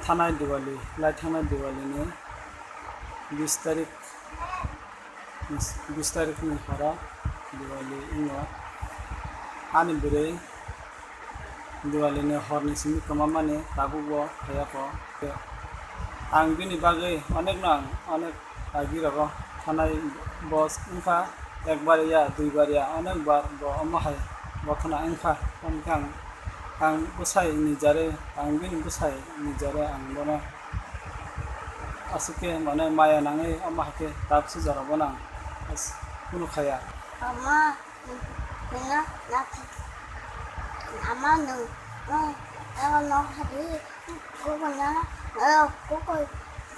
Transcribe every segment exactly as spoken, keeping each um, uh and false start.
Thanai Diwali, lai thangnai Diwali ni bis tarik, bis tarik ni horo Diwali wngo. Ani bwrwi Diwali ni hor ni simi kwma mani tabuk bo phaiya kho. Ang bini bagwi onek no ang onek agi rogo thanai bos wngkha, ekbar ya, duibar ya, onek bar bo omo hai bo khna wngkha. Omo khe ang, ang bwsai ni jare, ang bini bwsai ni jare ang bono aswk khe mane maya nangwi omo hai khe tabuk se jora bono ang as-, kunu khaya. Ama, nina, na, ama, nung, nung, ego no hadi, kuku na, ego, kuku,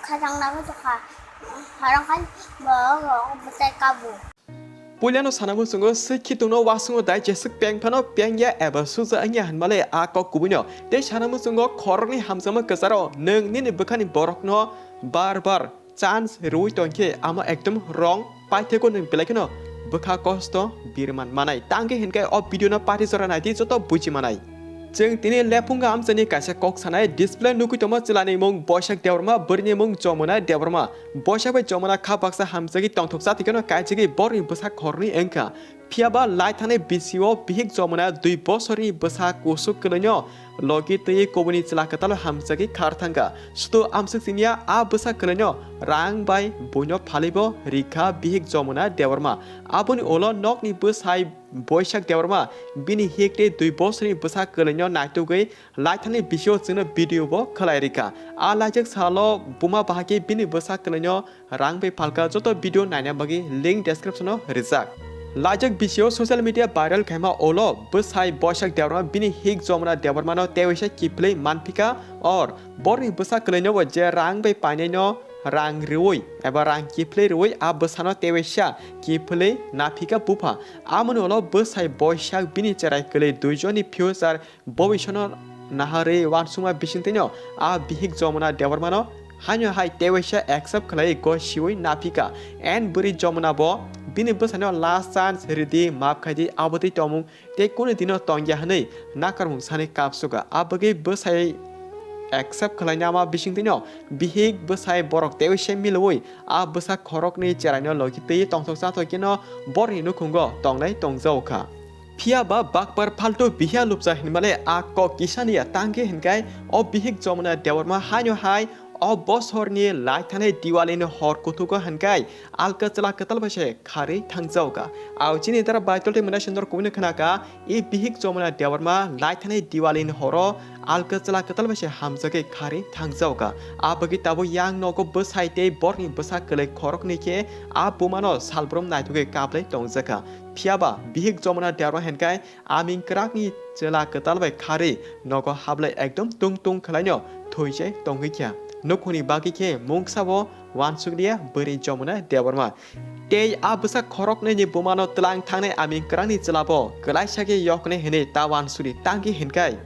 khajang na, kuku kha, harang kan, bo, bo, bo, tai kabu. Puilano sana muchungo swikhi tongno wasungo dai jeswk peng phano peng ya eba suja wngya hinmale a kok kubuino. Tei sana muchungo khoroknwi hamjakma kwcharo nwng nini bwkhani borokno bar bar chance rwui tongkhe amo ekdom wrong paithakgo nwng belai kheno bwkha kosto birman manai. Tangkhe hinkhe o video no pati jora naidi joto buji manai. Chwng tini lephungo amchaini kaisa kok sanai display nugui tongma chwlani mung Boisak Debbarma, bwrwini mung Jomuna Debbarma. Boisak bai Jomuna kha baksa hamjagwi tongthoksa twikheno kaijagwi borokni bwsa khoroknwi wngkha. Phiyaba lai thangnai bisio bihik Jomuna dui bosorni bwsa kusuk kwlwino logi twi kubuni chwla kwtal hamjagwi khar thangkha. Sudu amswk siniya a bwsa kwlwino rang bai buino phalibo rikha bihik Jomuna Debbarma. Aboni ulo nokni bwsai Boisak Debbarma bini hik tei dui bosorni bwsa kwlwino naitugwi lai thani bisio chwngno video bo khwlai rikha. A laijak salo buma bahai khe bini bwsa kwlwino rang bai phalkha. Joto video naina bagwi link description o rijak. Laijak bisio social media viral khaima ulo bwsai Boisak Debbarma bini hik Jomuna Debbarma no tewaisa kiphilwi manphika or borni bwsa kwlwino bo je rang bai painai no rang rwui eba rang kiphilwi rwui a bwsano tewaisa kiphilwi naphika bupha. Amoni ulo bwsai Boisak bini cherai kwlwi duijoni future bobiswano naharwi uansukma bisingtwino a bihik Jomuna Debbarmano haino hai tewaisa accept khlaiwi gosiwi naphika. En bwrwi Jomuna bo bini bwsaino last chance ridi, maap khaidi, abotwi tongmung tei kunu dino tongya hwnwi nakarmung sani kapsuka. Abagwi bwsai accept khlainama bisingtwino bihik bwsai borok tewaisa milwi a bwsa khoroknwi cheraino logi twi tongthok chathok kheno borni nukhungo tongnai tongjaokha. Phiya ba bakpar phaltu bihiya lupcha hinmale a kok kisaniya tangkhe hinkai o bihik Jomuna Debbarma haino hai o bosorni lai thanai Diwali ni hor kuthugo hinkai alka chwla kwtal bai se kharwi thangjaoka. Ao chini dara Baitol tei Mwnaisindor kubuni khnaka i bihik Jomuna Debbarma lai thanai Diwali ni horo alka chwla kwtal bai se hamjagwi kharwi thangjaoka. A bagwi tabuk yang nogo bwsai tei borni bwsa kwlwi khoroknwi khe a bumano salbrum naitugwi kaplai tongjakha. Phiyaba bihik Jomuna Debbarma hinkai aming kwrakni chwla kwtal bai kharwi nogo hablai ekdom tung tung khwlaino thwi se tongwi kha. Nukhungni bagwi khe mungsa bo uansukliya bwrwi Jomuna Debbarma. Tei a bwsa khoroknwi ni bumano twlang thangnai aming kwrakni chwla bo kwlaisa khe yoknai hwnwi ta uansukli tangkhe hinkai.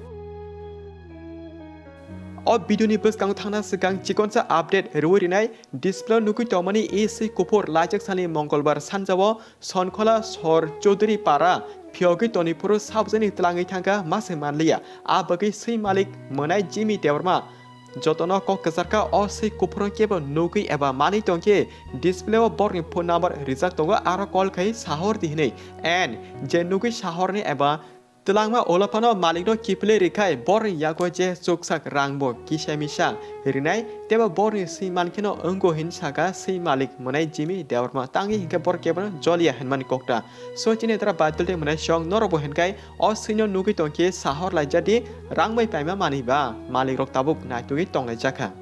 O video ni bwskango thangna swkang chikonsa update rwui rinai. Display o nugui tongmani E C kuphur laijak sani Mongolbar sanjao Sonkhola Sor Chaudhuri Para phiyogwi toniphuru sabjani twlangwi thangkha ma se manliya. A bagwi swi malik mwnai Jimmy Debbarma jotono kok kwcharkha. O swi kuphurno kebo nugwi eba manwi tongkhe display o borni phone number rijak tongo, aro call khai sahor di hwnwi. And je nugwi sahorni eba twlangma ulo phano malikno kiphilwi rwkhai borni yago je chuksak rangbo kisa misa rinai, teibo borni swi mankheno wngo hin saka swi malik mwnai Jimmy Debbarma, tangwi hinkhe bor kebono joliya hinmani kokta. So chini dara Baitol tei Mwnaisong norokbo hinkai o swino nugwi tongkhe sahor laijadi rang bai paima manwi ba malikrok tabuk naitugwi tonglaijakha.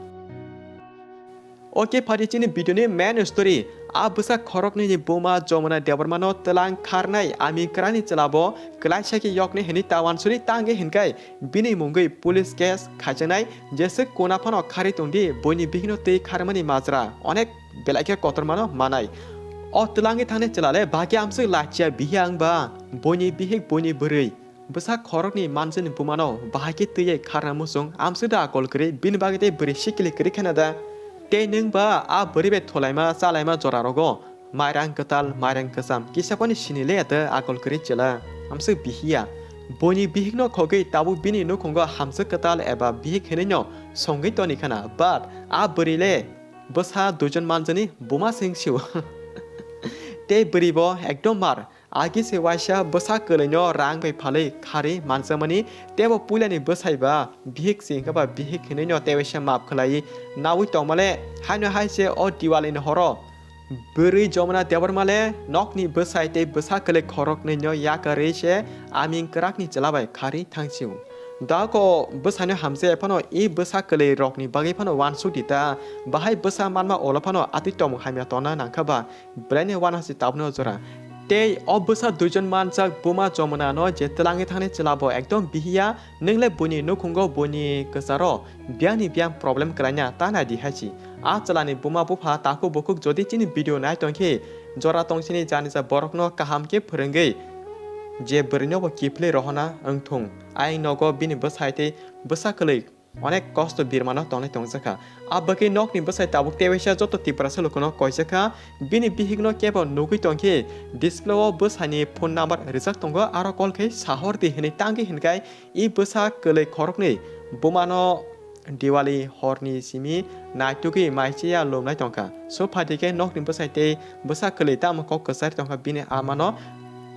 Ok, phari chini video ni main story. A bwsa khoroknwi ni buma Jomuna Debbarma no twlang kharnai ami kwrani chwla bo kwlaisa khe yokni hwnwi ta uansuri tangwi hinkai bini mungwi police case khaijaknai, jeswk kuna phano kharwi tongdi buini bihikno twi kharmani majra onek belai khe kotormano manai. O twlangwi thangnai chwla le bahai khe amswk lachiya bihiya wngba buini bihik buini bwrwi. Bwsa khoroknwi manjani bumano bahai khe twiwi kharna muchung amswk da akol kwrwi, bini bagwi tei bwrwi sikili kwrwi kheno da. Tei nwng ba a bwrwi bai tholaima chalaima jora rogo mairang kwtal mairang kwcham kisa phano sini le da akol kwrwi chwla amswk bihiya. Buini bihikno khogwi tabuk bini nukhungo hamswk kwtal eba bihik hinwino songwi toni khna, but a bwrwi le bwsa duijon manjani buma se wngsio. Tei bwrwi bo ekdom mar, agi se waisa bwsa kwlwino rang bai phalwi kharwi manjakmani, teibo puilani bwsai ba bihik se wngkha ba bihik hinwino tei waisa map khlaiwi naui tongmale, haino hai se o Diwali ni horo Bwrwi Jamuna Debbarma le nokni bwsai tei bwsa kwlwi khoroknwino yakarwi se aming kwrakni chwla bai kharwi thangsio. Dako bwsaino hamjaya phano e bwsa kwlwi rokni bagwi phano uansuk di ta, bahai bwsa manma ulo phano atwi tongmung hamya tongna nangkha ba, belaino uanasi tabukno jora. Tei o bwsa duijon manjak buma Jamuna no je twlangwi thangni chwla bo ekdom bihiya, nwng le buini nukhungo buini kwcharo biyangni biyang problem kwlaina ta nai di hai si. A chwlani buma bupha takhuk bukhuk jodi chini video nai tong khe, jora tong sini janisa borokno kaham khe phwrwngwi je bwrwino bo kiphilwi rohorna wng thung. Ayang nogo bini bwsai tei bwsa kwlwi onek kosto birmano tongnai tongjakha. A bagwi nokni bwsai tabuk tewaisa joto Tiprasa lukuno koijakha, bini bihikno kebo nugwi tong khe display o bwsani phone number rijak tongo, aro call khe sahor di hinwi tangwi hinkai. I bwsa kwlwi khoroknwi bumano Diwali horni simi naitugwi maichaya lomnai tongkha. So phaidi khe nokni bwsai tei bwsa kwlwi tamo kok kwchari tongkha bini amano,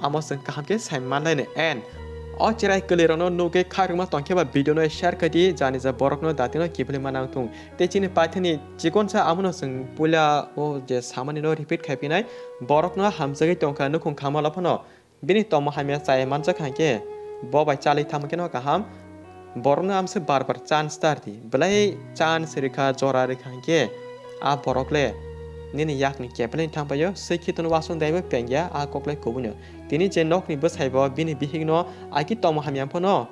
amo chwng kaham khe sai manlaini. And o chwrai kwlwirokno nugwi khairokma tongkhe ba video no share khai di, jani ja borokno datino kiphilwi ma nang thung. Tei chini paithakni chikonsa amono chwng puila o je samani no repeat khai phinai, borokno hamjagwi tongkha nukhung khamalo phano. Bini tongma hamya chaya manjak hai khe, bo bai chalwi thangma kheno kaham. Borokno amse bar bar chance tar di. Belai chance rikha, jora rikha hai khe, a borok le nini yakni kepeleni thangpaio, swi khitun wasung daibo pengya, a kok le kubuino. Tini je nokni bwsai bo bini bihikno aki tongma hamya phano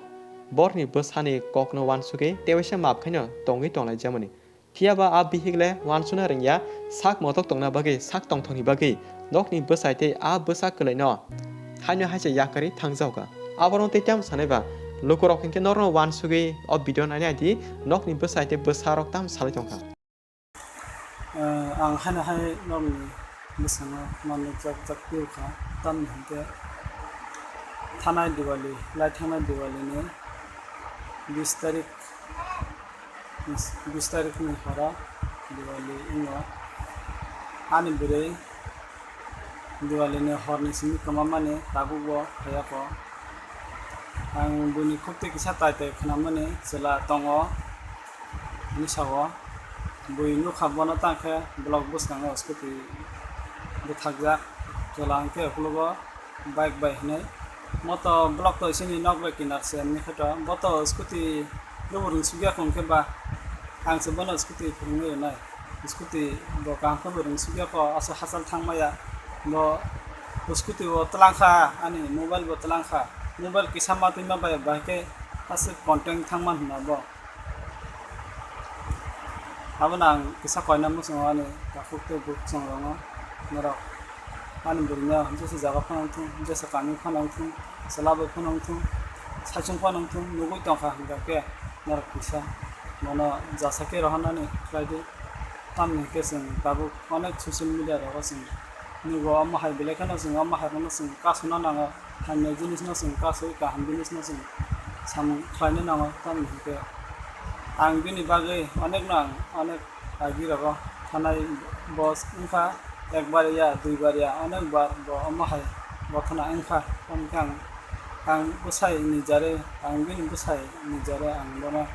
borni bwsani kokno uansugwi tewaisa map khaino tongwi tonglai jamani. Phiya ba a bihik le uansukna rwngya, sak motok tongna bagwi, sak tongthokni bagwi nokni bwsai tei a bwsa kwlwino haino hai se yakarwi thangjago. Aborok tei tamo sanai ba, lukurok hinkhe norokno uansugwi o video nainai di, nokni bwsai tei bwsarok tamo salai tongkha. Eh, ang haino hai nokni bwskango ma nukjak jak phiyokha, tamni hinkhe thanai Diwali, lai thangnai Diwali ni bis tarik, bis tarik ni horo Diwali wngo. Ani bwrwi Diwali ni hor ni simi kwma mani tabuk bo phaiya kho. Ang buini khuk twi kisa tai tai khwnamani chwla tongo hinwi sao. Bui nukha bono tang khe block bwskango scooty bwthakjak. Chwla hwnkhe ukologo bike bai hinwi. Moto block to chini nok bai kinar se, hwnwi khe to bo to scooty rwbu rwngsukya kho hwnkhe ba ang se bono scooty phwrwngwi rwnai. Scooty bo kaham khe bo rwngsukya kho, aswk hachal thangmaya. Bo scooty bo twlangkha, ani mobile bo twlangkha. Mobile kisa matwima bai, bai khe aswk content thangman hwnna bo. Abono ang kisa koina muchungo ani takhuk tei bwskango norok ani bwrwino jesa jaga phano wngthung, jesa kami phano wngthung, chwla bai phano wngthung, saichung phano wngthung, nugwi tongkha hwnkha khe norok kisa bono jasa khe rohornani khlai di. Tamni hwnkhe chwng tabuk onek social media rogo chwng nugo, omo hai belai kheno chwng omo hai rokno chwng kasuna nango, hamya jinisno chwng kasui, kaham jinisno chwng samung khlaina nango. Tamni hwnkhe ang bini bagwi onekno ang onek agi rogo thanai, bo wngkha ekbar ya duibar ya, onek bar bo omo hai bo khna wngkha. Tamni hwnkhe ang Ang bwsai nijare, ang bini bwsai nijare, ang bono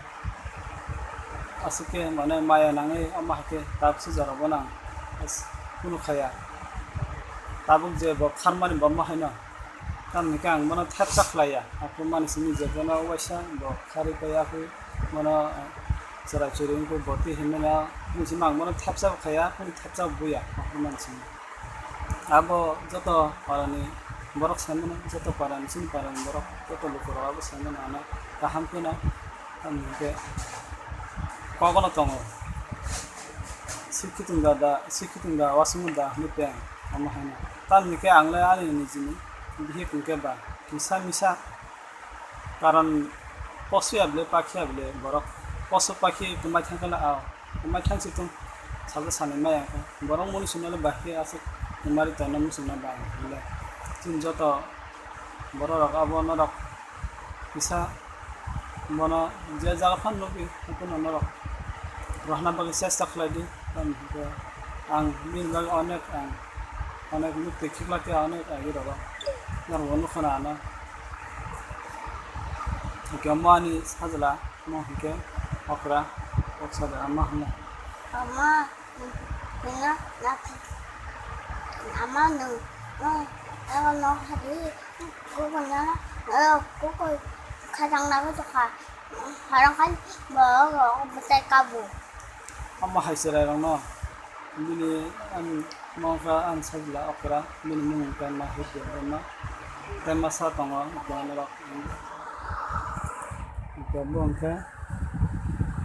aswk khe mane maya nangwi, omo hai khe tabuk se jora bono ang as-, kunu khaya. Tabuk je bo kharmani bo ma haino, tamni khe ang bono thepsa khlaiya. Aphuru mani simi je bono waisa bo kharwi paiya, aphuru bono chwrai chwrwi wngkhe boti hinmano, bini simi ang bono thepsa bo khaya, aphuru thepsa bo buya, aphuru mani simi. Abo joto parani borok sai mano, joto parani, chini parani borok, joto lukurok abo sai mano, ano kaham kheno, tamni hwnkhe kogono tongo. Sikhitung da, da, sikhitung da, uansukmung da hinwi teng, omo haino. Tamni hwnkhe ang le ani nijini bihik hwnkhe ba kisa misa. Karon posu ya bwle, pakhi ya bwle, borok posu pakhi kwmai thangkhe le, ao, kwmai thangsi thung, sabo sanwi maya khe. Borok muni swnale bahai khe aswk kwmari tongna muchungna ba ang le. Chini joto borok rok abo norok Kisa bono je jaga phano nugwi, hwnkhe norok rohorna bagwi chesta khlai di. Tamni hwnkhe ang bini bagwi onek, ang onek muktwi khiklai khe onek agi rwgo. Norok bo nukha na ano. Hwnkhe omo ani sajla, omo hwnkhe okra, kok sajla ama hwnna. Ama, nwng, nwng, ama nwng, nwng, abo nok hari, kukuino, eh, kukui khajang nagwi tongkha, harang khai bo, bo, bwtai kabo. Omo hai chwrairokno bini ani mokha ani sajla okra, bini mung wngkha Mahir Debbarma, tei masa tongo borok. Bo wngkha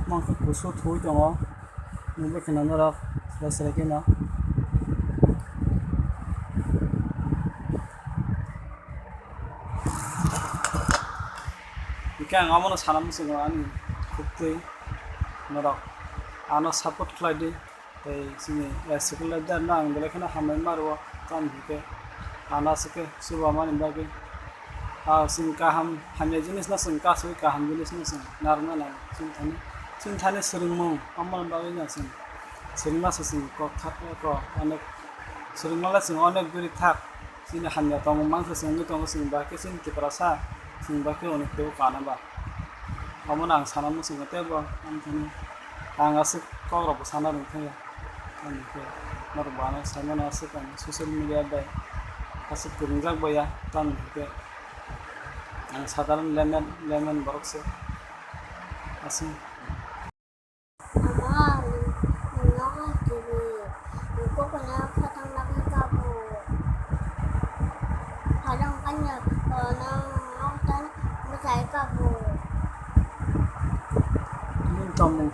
mokha kusu thuwi tongo, nukgwi kheno norok srai srai kheno. Hwnkhe ang abono sana muchungo ani khuktwi norok ano support khlai di. Tei chini, eh, second leader no ang belai kheno hambai ma rwo, tamni hwnkhe ano aswk khe chuba mani bagwi. Ah, chwng kaham hamya jinis no chwng kasui, kaham jinis no chwng narwkna nango. Chini thani, chini thani swrwngmung, omo bagwi no chwng swrwngma se chwng kok thak, kok onek swrwngma le chwng onek duri thak. Chini hamya tongmung mankhe chwng wngwi tongo, chwng bai khe chini Tiprasa, chwng bai khe onek teibo kana ba. Omono ang sana muchungo teibo, ang thani ang aswk kokrokbo sana rwngthangya. Tamni khe norok bo ano saimano aswk ang social media bai aswk kwrwngjak baiya, tamni hwnkhe ang sadharon layman, layman borok se aswk. Ama, nwng, nwng nogo twi, nwng kokno khatang nagwi kabo. Harang kanya, nwng nogo tang bwchai kabo. Nwng tongmung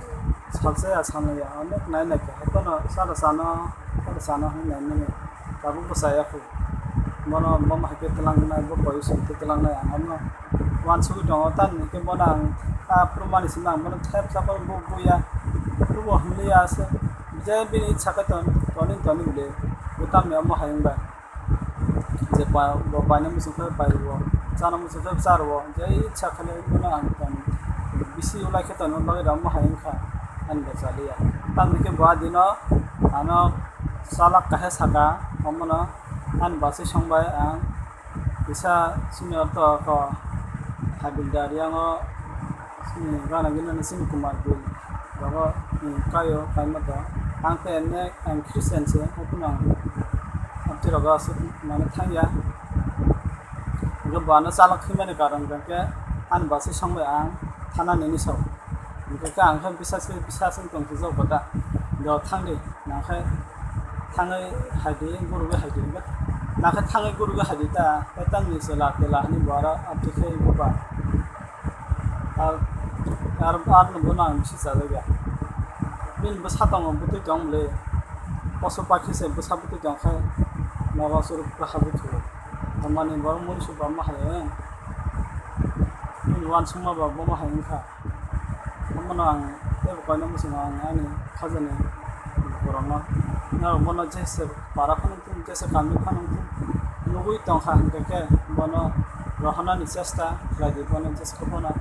salsa ya, sanai ya, onek nai nai khe, haikhe no sara sano, sara sano hwnwi nai mani. Tabuk bwchaya kho. Bono, bomo hai khe twlangnai, bo koi song khe twlangnai, ang bono uansugwi tongo. Tamni hwnkhe bono ang, ah, phuru mani simi ang bono thep chapang bo buya. Phuru bo hwnliya se, je bini ichha khe ton, toni toni bwle. Bo tamni omo hai wng bai. Je pa-, bo paina muchung khe pai rwo, chana muchung khe cha rwo. Je ichha khe bono ang ton, bisi ulai khe ton, bagwi rw omo hai wng kha, ani bo chaliya. Tamni hwnkhe bo a dino ano chalak kaisa saka, omono ani bwsai song bai ang kisa senior to ko habil dari ango sini gana gini sini Kumar Gul rogo ni kayo kaima to ang khe ene ang Christian se hokno ang abti rogo aswk mane thangya. Hwnkhe bo ano chalak thwimani karon hwnkhe ani bwsai song bai ang thana nini sao. Hwnkhe ang khe bisas khe bisas wng tong sijak bo ta. Do thang di, nang khe thangwi hai di, gurugwi hai di. Nang khe thangwi gurugwi hai di ta, tei tamni chwla tela hwnwi bo aro abdi khe bo ba. Ar, ar, ar no bono ang bisi chajak ya. Bini bwsa tongo, bwtwi tong bwle. Poso pakhi se bwsa bwtwi tong khe nogo chwrwk kwrwi habwi thuo. Tamani borok mui su bama hai, eh. Bini uansukma ba bomo hai wngkha. Omono ang teibo koina muchungo ang ani khajani borokno. Norok bono jesa para phano wngthung, jesa kami phano wngthung, nugwi tongkha, hwnkhe khe bono rohornani chesta khlai di, bono jesa khe bono